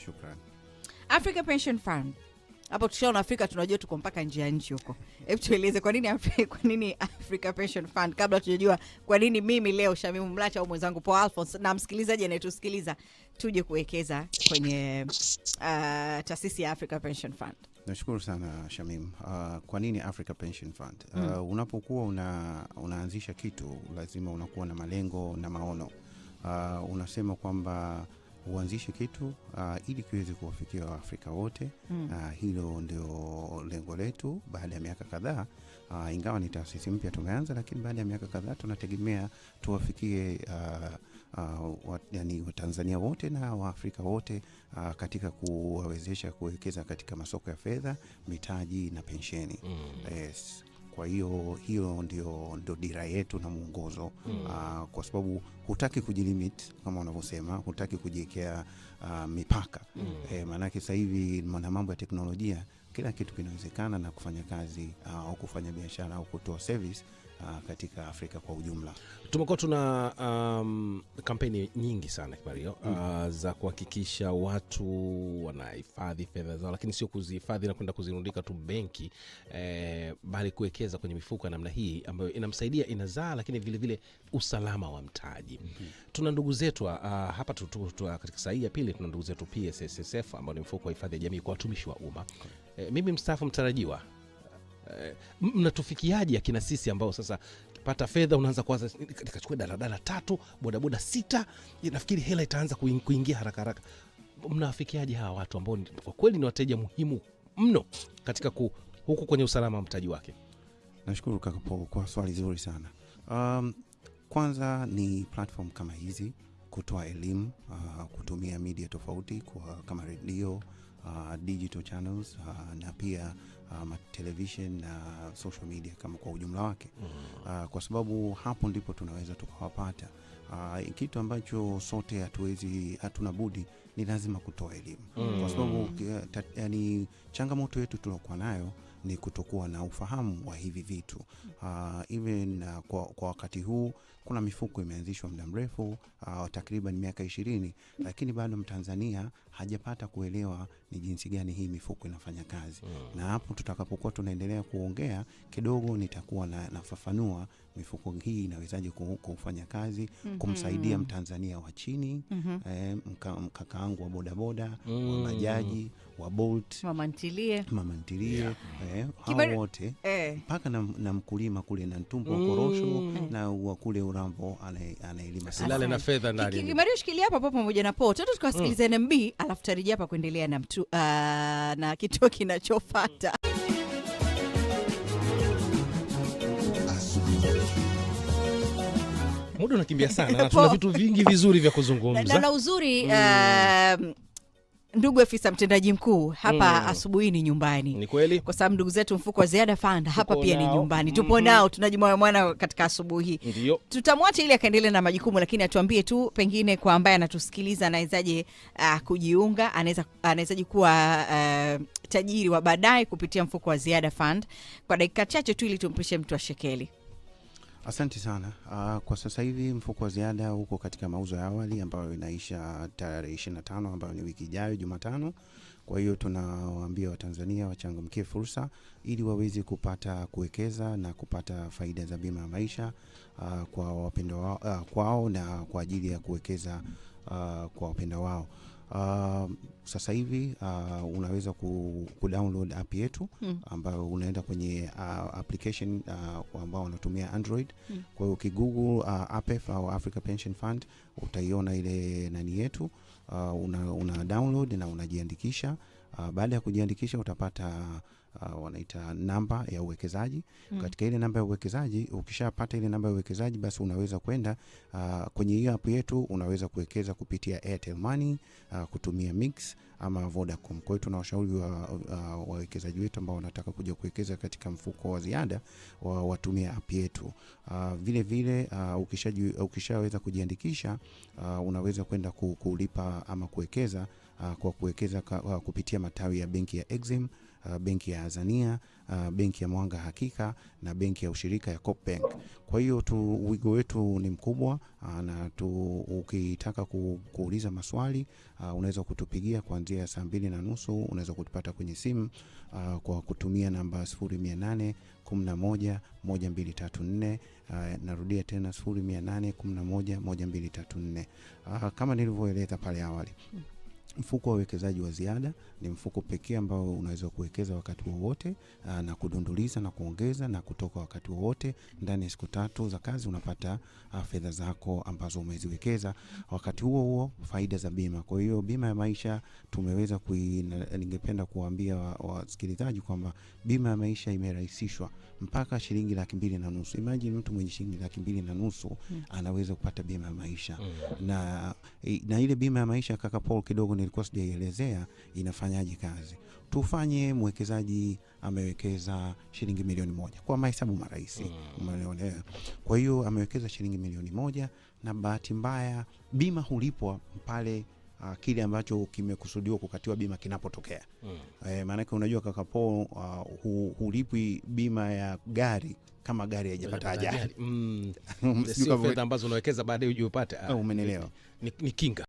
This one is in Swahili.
Shukrani. Africa Pension Fund. Hapo tushaona Afrika, tunajua tuko mpaka nje ya nchi huko. Hebu tueleze kwa nini Africa Pension Fund, kabla tujajua kwa nini mimi leo Shamimu Mlacha au mwenzangu Paul Alphonse na msikilizaji anayetusikiliza tuje kuwekeza kwenye taasisi ya Africa Pension Fund. Nashukuru sana Shamim. Kwa nini Africa Pension Fund? Unapokuwa unaanzisha kitu lazima unakuwa na malengo na maono. Unasema kwamba uanzishe kitu ili kiweze kuwafikia Waafrika wote. Hilo ndio lengo letu. Baada ya miaka kadhaa, ingawa ni taasisi mpya tumeanza, lakini baada ya miaka kadhaa tunategemea tuwafikie yani Watanzania wote na Waafrika wote katika kuwawezesha kuwekeza katika masoko ya fedha, mitaji na pensheni. Yes. Kwa hiyo hiyo ndio dira yetu na mwongozo. Kwa sababu hutaki kujilimit kama unavyosema, hutaki kujiwekea mipaka. Maanake sasa hivi na mambo ya teknolojia kila kitu kinawezekana, na kufanya kazi au kufanya biashara au kutoa service katika Afrika kwa ujumla. Tumekuwa tuna kampeni nyingi sana Kimario, za kuhakikisha watu wanahifadhi fedha zao, lakini sio kuzihifadhi na kwenda kuzirundika tu benki, bali kuwekeza kwenye mifuko namna hii ambayo inamsaidia, inazaa, lakini vile vile usalama wa mtaji. Tuna ndugu zetu hapa katika saa hii ya pili, tuna ndugu zetu PSSSF ambao ni mfuko wa hifadhi ya jamii kwa watumishi wa umma. Mimi mstaafu mtarajiwa, mnatufikiaje akina sisi ambao sasa pata fedha unaanza kwanza nikachukua daladala 3, bodaboda 6, nafikiri hela itaanza kuingia haraka haraka. Mnawafikiaje hawa watu ambao kwa kweli ni wateja muhimu mno katika huku kwenye usalama wa mtaji wake? Nashukuru kaka Paul kwa swali zuri sana. Kwanza ni platform kama hizi kutoa elimu, kutumia media tofauti kama radio, digital channels, na pia television na social media kama kwa ujumla wake. Kwa sababu hapo ndipo tunaweza tukawapata. Kitu ambacho sote hatuna budi ni lazima kutoa elimu. Kwa sababu yani changamoto yetu tulokuwa nayo ni kutokuwa na ufahamu wa hivi vitu. Even kwa wakati huu kuna mifuko imeanzishwa muda mrefu, takriban miaka 20, lakini bado Mtanzania hajapata kuelewa ni jinsi gani hii mifuko inafanya kazi. Na hapo tutakapokuwa tunaendelea kuongea kidogo nitakuwa nafafanua mifuko hii inawezaje kufanya kazi, kumsaidia Mtanzania wa chini, mkakaangu wa bodaboda, wa bajaji, wa Bolt, mama ntilie, hao wote, mpaka na mkulima kule na Ntumbo wa korosho na wa kule Urambo anaelima silale na fedha ndani. Kimario, shikilia hapa hapo pamoja na Paul. Tuende tukasikilize NMB alafu tarejea hapa kuendelea na na kituo kinachofuata. Muda unakimbia sana na tuna vitu vingi vizuri vya kuzungumza. Na uzuri ndugu afisa mtendaji mkuu hapa asubuhi ni nyumbani. Ni kweli? Kwa sababu ndugu zetu mfuko wa Ziada Fund hapa pia ni nyumbani. Tupo nao tunajimoyo mwana katika asubuhi. Tutamwacha ili akaendelee na majukumu, lakini atuambie tu pengine kwa ambaye anatusikiliza anawezaje kujiunga, anawezaje kuwa tajiri wa baadaye kupitia mfuko wa Ziada Fund kwa dakika chache tu ili tumpishe mtu wa shekeli. Asante sana. Kwa sasa hivi mfuko wa ziada uko katika mauzo ya awali ambayo inaisha tarehe 25 ambayo ni wiki ijayo Jumatano. Kwa hiyo tunawaambia Watanzania wachangamkie fursa ili waweze kupata kuwekeza na kupata faida za bima ya maisha kwa wapendwa wao, kwao na kwa ajili ya kuwekeza kwa wapendwa wao. Sasa hivi unaweza ku-download app yetu ambayo unaenda kwenye application ambao wanatumia Android. Kwa hiyo ukigoogle APF au Africa Pension Fund utaiona ile nani yetu, una download na unajiandikisha. Baada ya kujiandikisha utapata wanaita namba ya uwekezaji. Katika ile namba ya uwekezaji, ukishapata ile namba ya uwekezaji basi unaweza kwenda kwenye hiyo app yetu, unaweza kuwekeza kupitia Airtel Money, kutumia Mix ama Vodacom. Kwa hiyo tunawashauri wawekezaji wetu ambao wanataka kuja kuwekeza katika mfuko wa ziada watumie app yetu. Vile vile ukishaweza kujiandikisha unaweza kwenda kulipa ama kuwekeza kwa kuwekeza kupitia matawi ya benki ya Exim benki ya Azania, benki ya Mwanga Hakika na benki ya ushirika ya Coop Bank. Kwa hiyo wigo wetu ni mkubwa, na ukitaka kuuliza maswali unaweza kutupigia kuanzia saa 2:30. Unaweza kutupata kwenye simu kwa kutumia namba 0800 11 1234. Narudia tena 0800 11 1234. Kama nilivyoeleza pale awali, mfuko wa uwekezaji wa ziada ni mfuko pekee ambao unaweza kuwekeza wakati wowote na kudunduliza na kuongeza na kutoka wakati wowote. Ndani ya siku 3 za kazi unapata fedha zako ambazo umeziwekeza. Wakati huo huo faida za bima. Kwa hiyo bima ya maisha tumeweza ningependa kuambia wasikilizaji kwamba bima ya maisha imerahisishwa mpaka shilingi 250,000. Imagine mtu mwenye shilingi 250,000 anaweza kupata bima ya maisha. Na ile bima ya maisha, kaka Paul, kidogo nilikuwa sijaielezea inafanyaje kazi. Tufanye mwekezaji amewekeza shilingi 1,000,000 kwa mahesabu marahisi. Kwa hiyo amewekeza shilingi 1,000,000 na bahati mbaya bima hulipwa pale kile ambacho kimekusudiwa kukatiwa bima kinapotokea. Maana yake unajua kaka Paul, hulipwi bima ya gari kama gari haijapata ajali. Sio fedha ambazo unawekeza baadaye uje upate. Umenielewa. Ni kinga.